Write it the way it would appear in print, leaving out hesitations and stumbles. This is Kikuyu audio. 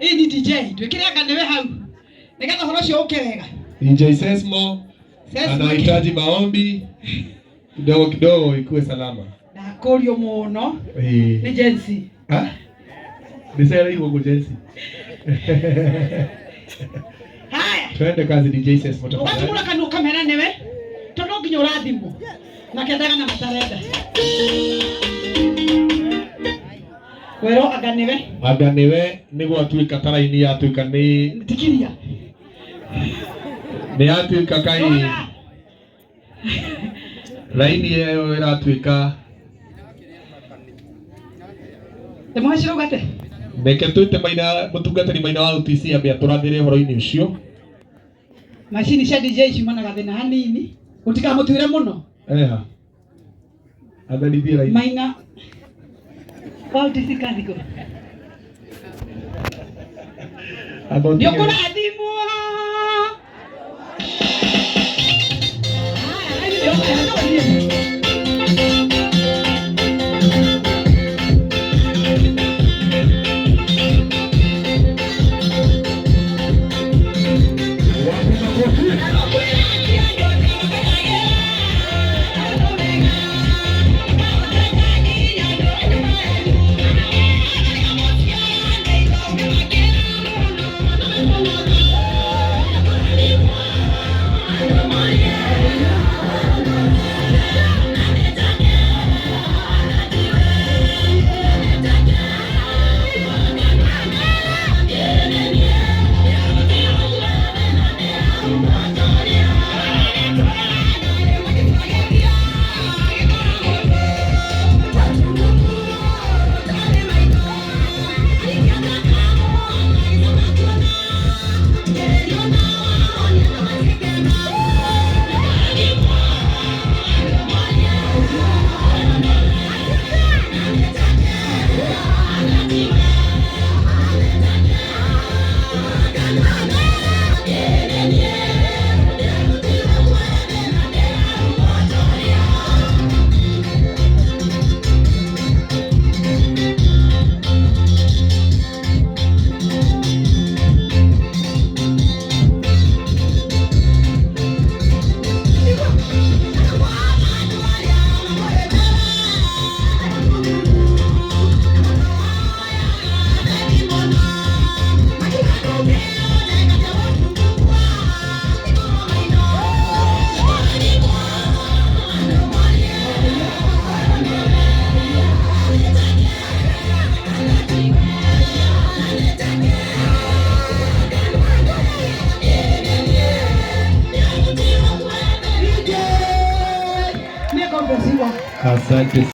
Ĩĩ ni DJ twĩkĩre anga nĩwe hau nĩgetha ũhoro ũcio ũke wega. DJ Sesmo Sesmo anahitaji maombi kidogo kidogo ikuwe salama. Ndakũrio mũno Eh. nĩ Gen Z. Ah? Nicereirwo guo Gen Z. Haya. Twende kazi DJ Sesmo tafadhali. Ũgatumũra kanua ũkamera nĩwe tondũ no nginya ũrathimwo na kendaga na matarenda werwo anga nĩwe. Anga niwe nĩ gwatuĩka ta raini yatuĩka nĩ tikiria nĩ yatuĩka kai Rora. Raini ĩyo ĩratuĩka. Ndĩmũhacĩre ũgate. Reke twĩte maina mũtungatĩri maina wa UTC ambe atũrathĩre ũhoro-inĩ ũcio. Macini cia DJ ciumanaga thĩna hanini ũtikamũtuĩre mũno. Eha atharithie raini. Maina wa UTC kathiko Amba nĩ ũtige- ũkũrathimwo. Haya, raini nĩyo- nĩyo- Asante.